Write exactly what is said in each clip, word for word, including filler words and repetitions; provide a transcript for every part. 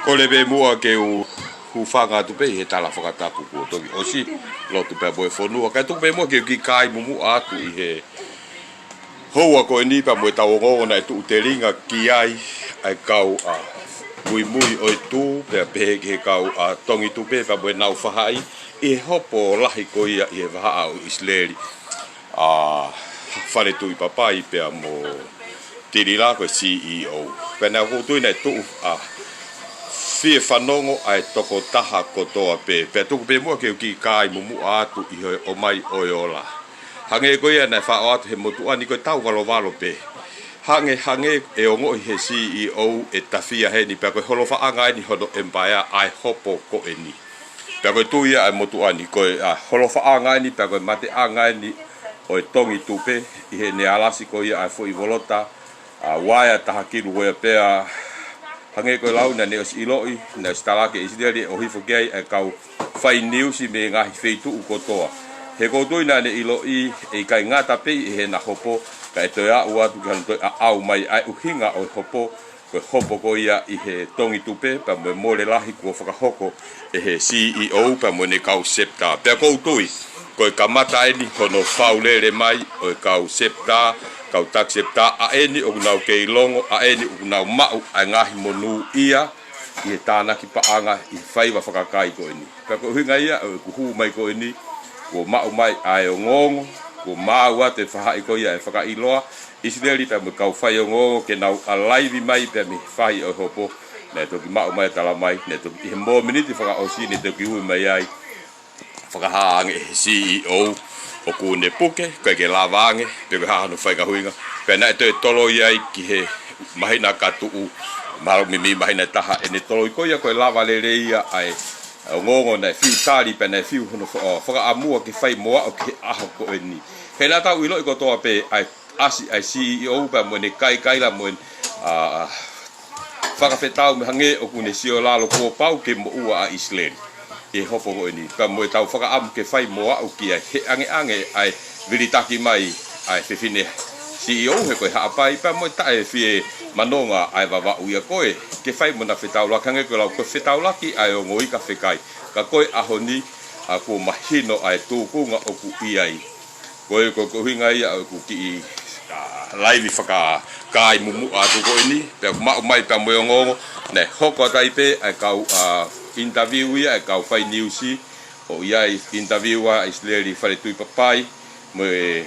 Kole pē muʻa ke u hūfanga atu pē ʻi he tala fakatapu kuo toki ʻosi, lotu pea mo e fonua. Kae tuku pē muʻa ke u kiʻi kai mumuʻa atu ʻi he houa ko eni pea mo e tau ongoongo naʻe tuʻu telinga ki ai ʻa e kau ʻa Muimui ʻo e Tū, pea pehē ki he kau ʻa Tongitupe pea mo e nau fahaʻi ʻi he hopo lahi ko ia ʻi he vahaʻa ʻo ʻIsileli, ʻa Faletuʻipapai pea mo Tilila ko e C E O. Pea naʻa ku tui naʻe tuʻu ʻa fie fanongo ʻa e tokotaha kotoa pē. Pea tuku pē muʻa ke u kiʻi kai mumuʻa atu ʻi he ʻomai ʻo e ola. Hangē ko ia naʻe faʻo atu he motuʻa ni ko e tau valovalo pē. Hangē, hangē ʻe ongoʻi he C E O ʻe tafia heni pea ko e holofaʻanga eni hono empire ʻa e hopo ko eni. Pea ko e tui ia ʻa e motuʻa ni, ko e, ʻa, holofaʻanga eni, pea ko e mateʻanga eni ʻo e Tongitupe, ʻi heʻene alasi ko ia ʻa e foʻi volota, ʻa, uaea taha kilu ko ia pea, hangē ko e lau naʻa ne ʻosi ʻiloʻi, naʻe ʻosi talaki ʻe ʻIsileli ʻo hifo ki ai ʻa e kau fai niusi mei he ngaahi feituʻu kotoa. He ʻoku ou tui naʻa ne ʻiloʻi, ʻe ʻikai ngata pē ʻi heʻena hopo, kae toe aʻu atu ki hano toe aʻau mai ʻa e ʻuhinga ʻo e hopo, ko e hopo ko ia ʻi he Tongitupe, pea mo e mole lahi kuo fakahoko ʻe he C E O, pea mo ʻene kau septa. Pea ʻoku ou tui, ko e kamata eni hono faulele mai ʻo e kau septa, kau taki septa, ʻa eni ʻoku nau kei longo, ʻa eni ʻoku nau maʻu ʻa e ngaahi monū ia ʻi he tānaki paʻanga ʻi he faiva fakakai ko eni. Pea ko e ʻuhinga ia ʻo ʻeku hū mai ko eni, kuo maʻu mai ʻa e ongoongo, kuo maau atu e fahaʻi ko ia ʻa e fakaʻiloa, ʻIsileli pea mo e kau faiongoongo ke nau ʻalaivi mai pea mei he fahi ʻo e hopo, naʻe toki maʻu mai ʻa e tala mai, naʻe toki ʻi he mōmeniti fakaʻosi naʻe toki ui mai ai, fakahā ange ʻe he C E O, ʻoku ne puke, ʻikai ke lava ange, pe ko e hā hono faʻahinga ʻuhinga, pea naʻe toe toloi ai ki he māhina ka tuʻu, mahalo mei māhina ʻe taha, ʻene toloi ko ia ko e lava lelei ia ʻa e ongoongo naʻe fiu tali, pea naʻe fiu hono fa-, fakaʻamua ke fai mo aʻu ki he ʻaho ko eni. He naʻa tau ʻiloʻi kotoa pē ʻa e ʻasi ʻa e C E O pea mo ʻene kaikaila mo ʻene, ʻa, fakafetau mei hangē ʻoku ne sio lalo kuo pau ke moʻua ʻa ʻIsileli ʻi he hopo ko eni. Pea mo e tau fakaʻamu ke fai mo aʻu ki ai he ʻangeʻange ʻa e vilitaki mai ʻa e fefine C E O he ko e Haʻapai pea mo e taʻe fie manonga ʻa e Vavaʻu ia ko ē ke fai mo na fetaulaki hangē ko e lau ko e fetaulaki ʻa e ongo ika fekai. Ka ko e ʻaho ni, ʻa, kuo mahino ʻa e tūkunga ʻoku ʻi ai. Ko e, ko e, ko e ʻuhinga ia ʻoku kiʻi, ʻa, laivi fakakai mumuʻa atu ko eni, pea ʻoku maʻu mai pea mo e ongoongo, naʻe hoko atu ai pē ʻa e kau, ʻa, interview ia, ʻa e kau fai niusi, ʻo ʻi ai interview ʻa ʻIsileli Faletuʻipapai, mo e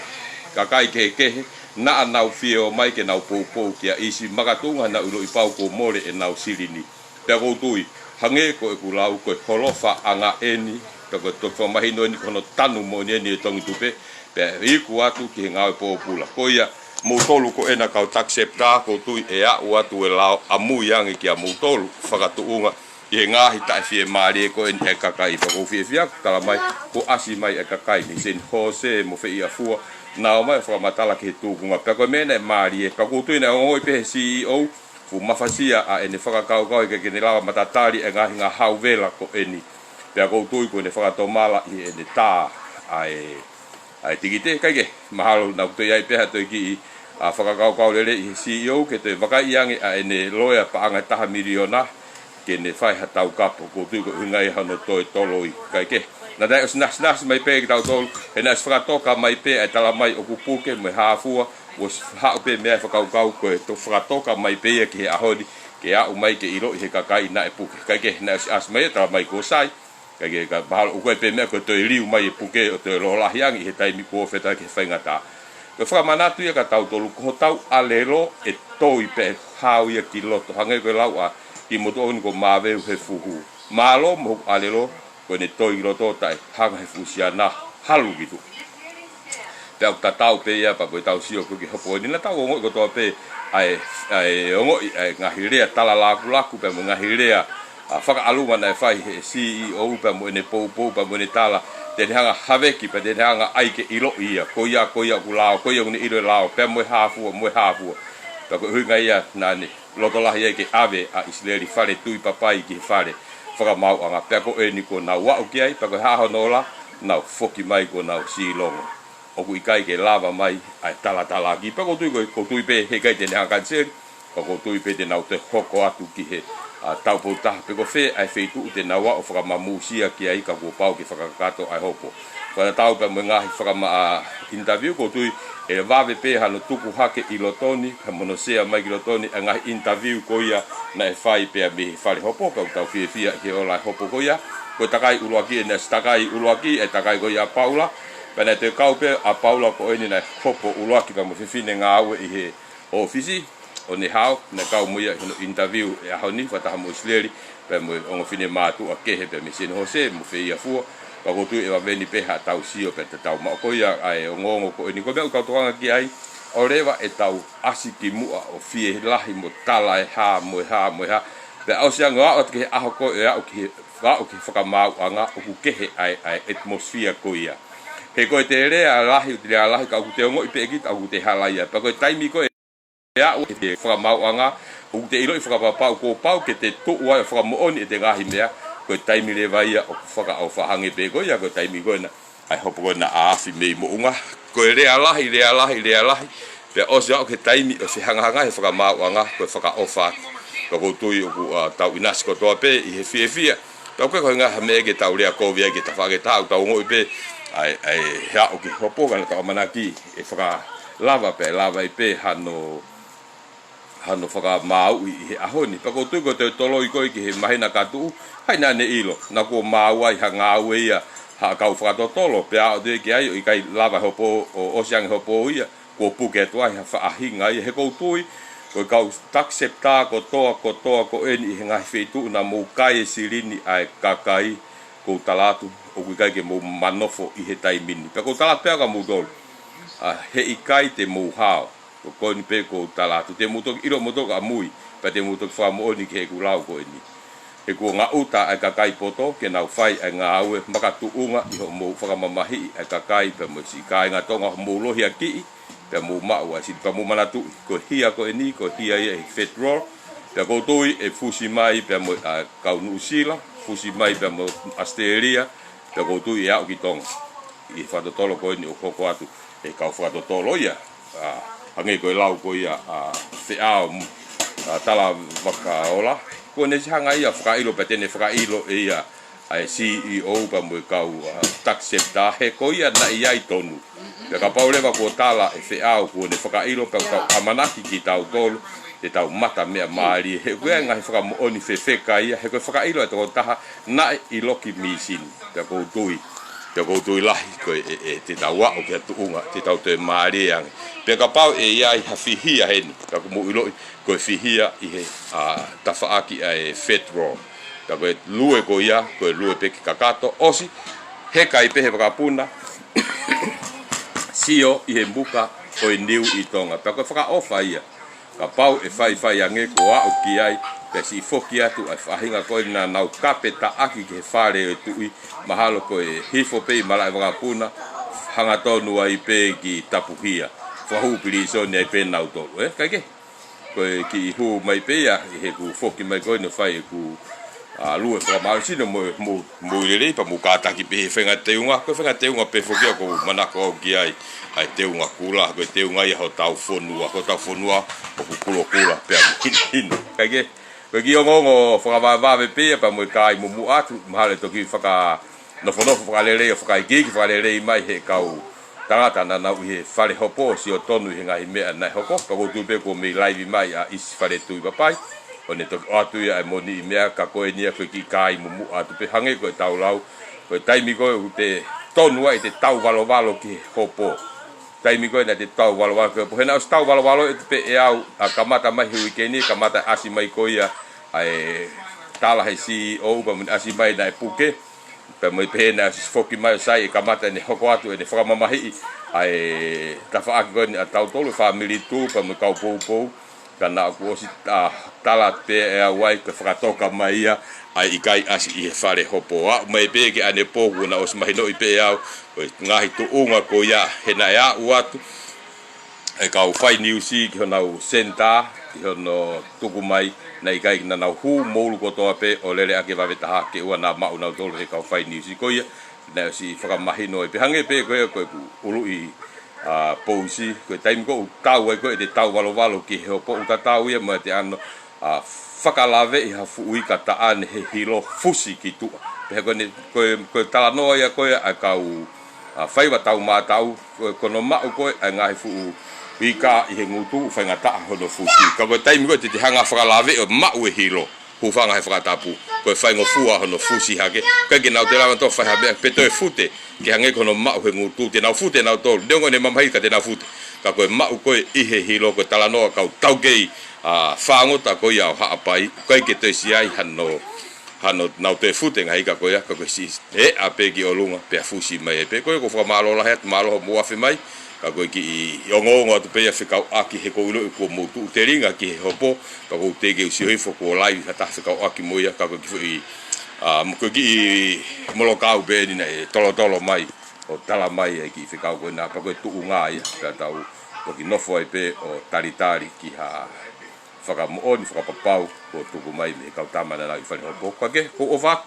kakai kehekehe, naʻa nau fie ō mai ke nau poupou kia ʻIsi makatuʻunga naʻa nau ʻiloʻi pau kuo mole ʻenau silini. Pea ʻoku ou tui, hangē ko ʻeku lau ko e holofaʻanga eni, pea ko e toki fakamahino eni ko hono tanu moʻoni eni ʻe Tongitupe, pea iku atu ki he ngāue pōpula. Ko ia, moutolu ko ena kau taki septa, ʻoku ou tui ʻe aʻu atu e lao ʻamui ange kia moutolu, fakatuʻunga ʻi he ngaahi taʻe fiemālie ko eni ʻa e kakai. Pea ʻoku ou fiefia, tala mai, kuo ʻasi mai ʻa e kakai, mei Seni Hose, mo Feʻiafua, nau ō mai fakamatala ki he tūkunga. Pea ko e meʻa naʻe mālie, pea ʻoku ou tui naʻe ongoʻi pē he C E O, fuʻu mafasia ʻa ʻene fakakaukau ʻikai ke ne lava matatali ʻa e ngaahi ngahau vela ko eni. Pea ʻoku ou tui kuo ne fakatomala ʻi heʻene tā ʻa e, ʻa e tikite, kae kehe, mahalo naʻa ku toe ʻi ai pē ha toe kiʻi, ʻa, fakakaukau lelei ʻi he C E O ke toe vakaiʻi ange ʻa ʻene loea paʻanga ʻe taha miliona, ke ne fai ha taukapo, ʻoku ou tui ko e ʻuhinga ia hono toe toloi, kae kehe. Naʻa tau ʻosi nasinasi mai pē kitautolu, he naʻe ʻosi fakatoka mai pē ʻa e tala mai ʻoku puke mo e hāfua, ʻosi haʻu pē meʻa e fakakaukau ko e toe fakatoka mai pē ia ki he ʻaho ni, ke aʻu mai ke ʻiloʻi he kakai naʻe puke. Kae kehe naʻe ʻosi ʻasi mai e tala mai kuo sai. Kae kehe ka mahalo ʻoku ʻi ai pē meʻa ko e toe liu mai e puke ʻo toe lōlahi ange ʻi he taimi kuo feta ki he faingataʻa. Ko e fakamanatu ia kia tautolu ko hotau ʻalelo ʻe toi pea ʻe hao ia ki loto. Hangē ko e lau ʻa e kiʻi motuʻa ʻoku ne ko Maveu he fuhu. Mālō mo hoku ʻalelo, ko ʻene toi ki loto taʻe hanga he fuʻu siana halu ki tuʻa. Pea ʻoku tatau pē ia pea ko e tau sio ko ē ki he hopo ni naʻa tau ongoʻi kotoa pē ʻa e, ʻa e ongoʻi ʻa e ngaahi lea tala lakulaku pea mo e ngaahi lea, ʻa, fakaʻalunga naʻe fai he C E O pea mo ʻene poupou pea mo ʻene tala te ne hanga haveki pea te ne hanga ʻai ke ʻiloʻi ia. Ko ia, ko ia ʻoku lao, ko ia ʻoku ne ʻilo e lao, pea mo e hāfua, mo e hāfua. Pea ko e ʻuhinga ia naʻa ne loto lahi ai ke ʻave ʻa ʻIsileli Faletuʻipapai ki he fale fakamaauʻanga. Pea ko eni kuo nau aʻu ki ai, pea ko e hā hono ola, nau foki mai kuo nau silongo. ʻOku ʻikai ke lava mai ʻa e talatalaaki. Pea ʻoku ou tui ko e, ʻoku ou tui pē he ʻikai te ne hanga kaniseli, pea ʻoku ou tui pē te nau toe hoko atu ki he ʻa, taupotu taha pe ko fē ʻa e feituʻu te nau ō ʻo fakamamūsia ki ai ka kuo pau ke fakakakato ʻa e hopo. Fakatatau pea mo e ngaahi fakama-, ʻa, interview, ʻoku ou tui ʻe vave pē hano tuku hake ʻi loto ni, ka mo hono sea mai ki loto ni, ʻa e ngaahi interview ko ia naʻe fai pea mei he fale hopo, ka ʻoku tau fiefia ʻi he ola ʻa e hopo ko ia. Ko e takai ʻuluaki eni, ʻa e takai ʻuluaki, ʻa e takai ko ia ʻa Paula, pea naʻe toe kau pē ʻa Paula ko eni naʻe hopo ʻuluaki pea mo e fefine ngāue ʻi he ʻōfisi, ʻo ne hao, naʻe kau mo ia ʻi hono interview ʻo e ʻaho ni, fakataha mo ʻIsileli, pea mo e ongo finemātuʻa kehe pea mei San Jose, mo Feia Fua, ka ʻoku ou tui ʻe vave ni pē haʻatau sio pea te tau maʻu ko ia ʻa e ongoongo ko eni. Ko e meʻa ʻoku tau tokanga ki ai, ʻoua leva ʻe tau ʻasi ki muʻa ʻo fielahi mo tala e hā, mo e hā, mo e hā. Pea ʻosi ange ʻo aʻu atu ki he ʻaho ko ē ʻe aʻu ki he, aʻu ki he fakamaauʻanga ʻoku kehe ʻa e, ʻa e atmosphere ko ia. He ko e te lea lahi, ʻoku te lea lahi, ka ʻoku te ongoʻi pē ʻe kita ʻoku te halaia. Pea ko e taimi ko ē ʻe aʻu ki he fakamaauʻanga, ʻoku te ʻiloʻi fakapapau kuo pau ke te tuʻu ai ʻo fakamoʻoni ʻete ngaahi meʻa, ko e taimi leva ia ʻoku fakaʻofa. Hangē pē ko ia, ko e taimi ko ena ʻa e hopo ko ena ʻa ʻAfi mei Moʻunga. Ko e lea lahi, lea lahi, lea lahi, pea ʻosi aʻu ki he taimi ʻo e fehangahangai he fakamaauʻanga, ko e fakaʻofa. Ka ʻoku ou tui ʻoku, ʻa, tau ʻinasi kotoa pē ʻi he fiefia. Tau ke ko e ngaahi meʻa ke tau lea kovi ai ki he tafaʻaki ʻe taha, ʻoku tau ongoʻi pē ʻa e, ʻa e, he aʻu ki he hopo ka naʻa tau ʻamanaki ʻe fakalava pē, lava ai pē hano, hano fakamāuʻi ʻi he ʻaho ni. Pea ʻoku ou tui ko e toe toloi ko ē ki he māhina ka tuʻu, hai naʻa ne ʻilo, naʻa kuo maau ai ha ngāue ia ha kau fakatotolo, pea aʻu atu ki ai ʻo ʻikai lava hopo, ʻo ʻosi ange hopo ia, kuo puke atu ai ha faʻahinga ia. He ʻoku ou tui ko e kau tax shelter kotoa, kotoa ko eni ʻi he ngaahi feituʻu naʻa mou kai e silini ʻa e kakai, ʻoku ou tala atu, ʻoku ʻikai ke mou manofo ʻi he taimi ni. Pea ʻoku ou tala atu pē kia moutolu, ʻa, heʻikai te mou hao. Ko, ko eni pē ʻoku ou tala atu, te mou toki ʻilo moutolu ʻamui, pea te mou toki fakamoʻoni ki heʻeku lau ko eni. He kuo ngaʻuta ʻa e kakai poto ke nau fai ʻa e ngāue makatuʻunga ʻi hoʻomou fakamamahiʻi ʻa e kakai pea mo e siʻi kāinga Tonga, hoʻomou lohiakiʻi, pea mou maʻu ʻa e sili, pea mou manatuʻi, ko e hia ko eni, ko e hia ia ʻi he federal, pea ʻoku ou tui ʻe fusi mai pea mo, ʻa, kau Nuʻusila, fusi mai pea mo ʻAositelēlia, pea ʻoku ou tui ʻe aʻu ki Tonga ʻi he fakatotolo ko eni ʻoku hoko atu ʻe he kau fakatotolo ia. ʻA, hangē ko e lau ko ia ʻa Feʻao, ʻa, Talavakaola, kuo ne ʻosi hanga ia ʻo fakaʻilo pea te ne fakaʻilo ʻe ia ʻa e C E O pea mo e kau, ʻa, tax shelter, he ko ia naʻe ʻi ai tonu. Pea kapau leva kuo tala ʻe Feʻao kuo ne fakaʻilo, pea ʻoku tau ʻamanaki kitautolu te tau mata meʻa mālie, he ʻoku ʻi ai e ngaahi fakamoʻoni fefeka ia, he ko e fakaʻilo ʻa e tokotaha naʻe ʻiloki mīsini. Pea ʻoku ou tui, pea ʻoku ou tui lahi ko e, ʻe, ʻe te tau aʻu ki ha tuʻunga te tau toe mālie ange. Pea kapau ʻe ʻi ai ha fihia heni, pea ʻoku mou ʻiloʻi ko e fihia ʻi he, ʻa, tafaʻaki ʻa e federal. Pea ko e lue ko ia, ko e lue pē ke kakato, ʻosi, heka ai pē he vakapuna, sio ʻi he muka ʻo e niu ʻi Tonga. Pea ko e fakaʻofa ia. Kapau ʻe faifai ange kuo aʻu ki ai, pea siʻi foki atu ʻa e faʻahinga ko ē naʻa nau kape taʻaki ki he fale ʻo e tuʻi, mahalo ko e hifo pē ʻi malaʻe vakapuna, hangatonu ai pē ki Tapuhia. Fakahū pilīsone ai pē nautolu, ē? Kae kehe, ko e kiʻi hū mai pē ia, ʻi heʻeku foki mai ko eni ʻo fai ʻeku, ʻa, lue fakamālohisino mo, mo, mo lelei pea mou kātaki pē he faʻahinga teunga, ko e faʻahinga teunga pē foki ia ʻoku ou manako au ki ai, ʻa e teunga kula, ko e teunga ia hotau fonua, ko hotau fonua ʻoku kulokula pea mo hinahina. Kae kehe, ko e kiʻi ongoongo fakavavevave pē ia pea mo e kāimumuʻa atu, mahalo ʻe toki faka nofonofo fakalelei ʻo fakaikiiki fakalelei mai he kau tangata naʻa nau ʻi he fale hopo ʻo sio tonu ʻi he ngaahi meʻa naʻe hoko, ka ʻoku ou tui pē kuo mei laivi mai ʻa ʻIsi Faletui Papai, ʻo ne toki ʻoatu ia ʻa e moni ʻi meʻa, ka ko eni ia ko e kiʻi kāimumuʻa atu pē hangē ko ʻetau lau, ko e taimi ko ē ʻoku te tonu ai ʻete tauvalovalo ki he hopo. Taimi ko ē naʻa te tauvalovalo ki he hopo. He naʻe ʻosi tauvalovalo ʻe te pē ʻe au, ʻa, kamata mai he uike ni, kamata ʻasi mai ko ia ʻa e tala he C E O pea mo ne ʻasi mai naʻe puke. Pea mo e pehē naʻe ʻosi foki mai ʻo sai ʻe kamata ʻene hoko atu ʻene fakamamahiʻi ʻa e tafaʻaki ko eni ʻa tautolu, fāmili Tū pea mo e kau poupou. Ka naʻa ku ʻosi, ʻa, tala pē ʻe au ai ko e fakatoka mai ia ʻa e ʻikai ʻasi ʻi he fale hopo. Aʻu mai pē ki ʻanepō kuo na ʻosi mahinoʻi pē ʻe au ko e ngaahi tuʻunga ko ia he naʻe aʻu atu e kau fai niusi ki honau senitā, ki hono tuku mai, naʻe ʻikai, naʻa nau hū moulu kotoa pē ʻo lele ʻaki e vave taha ke ʻoua naʻa maʻu nautolu he kau fai niusi ko ia. Naʻe ʻosi fakamahino ai pē hangē pē ko ia ko ʻeku ʻuluʻi, ʻa, pousi, ko e taimi ko ē ʻoku tau ai ko ē ʻete tauvalovalo ki he hopo, ʻoku tatau ia mo ʻete ʻano, ʻa, fakalaveʻi ha fuʻu ika taʻane he hilo fusi ki tuʻa. Pea ko eni, ko e, ko e talanoa ia ko ē ʻa e kau, ʻa, faiva taumātaʻu, ko e, ko hono maʻu ko ē ʻa e ngaahi fuʻu ika ʻi he ngutu, faingataʻa hono fusi. Ka ko e taimi ko ē te te hanga fakalaveʻi ʻo maʻu e hilo, hūfanga he fakatapu, ko e faingofua hono fusi hake. ʻIkai ke nau toe lava ʻo fai ha meʻa, pe toe fute, ke hangē ko hono maʻu he ngutu, te nau fute nautolu. Neongo ʻene mamahi ka te nau fute. Ka ko e maʻu ko ē ʻi he hilo, ko e talanoa kau taukei, ʻa, fāngota ko ia ʻo Haʻapai, ʻikai ke toe ʻi ai hano, hano nau toe fute ngaahi ika ko ia, ka ko e siʻi eʻa pē ki ʻolunga, pea fusi mai ai pē. Ko ia ʻoku ou fakamālō lahi atu, mālō hoʻomou afe mai, ka ko e kiʻi ongoongo atu pē ia fekauʻaki he ʻoku ou ʻiloʻi kuo mou tuʻu telinga ki he hopo, ka ʻoku ou teʻeki ke u sio hifo kuo laivi ha taha fekauʻaki mo ia, ka ko e kiʻi foʻi, ʻa, ko e kiʻi molokau pē eni naʻe tolotolo mai, ʻo tala mai e kiʻi fekau ko ena, pea ko e tuʻunga ia, pea tau toki nofo ai pē ʻo talitali ki ha fakamoʻoni, fakapapau, kuo tuku mai mei he kau tama naʻa nau ʻi fale hopo. Ka ke, ʻoku ou ʻofa atu,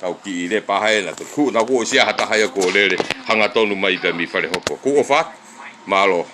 tau kiʻi lepa hē naʻa tau tuʻu, naʻa kuo ʻosi ʻi ai ha taha ia kuo lele, hangatonu mai pē mei fale hopo. ʻOku ou ʻofa atu, mālō.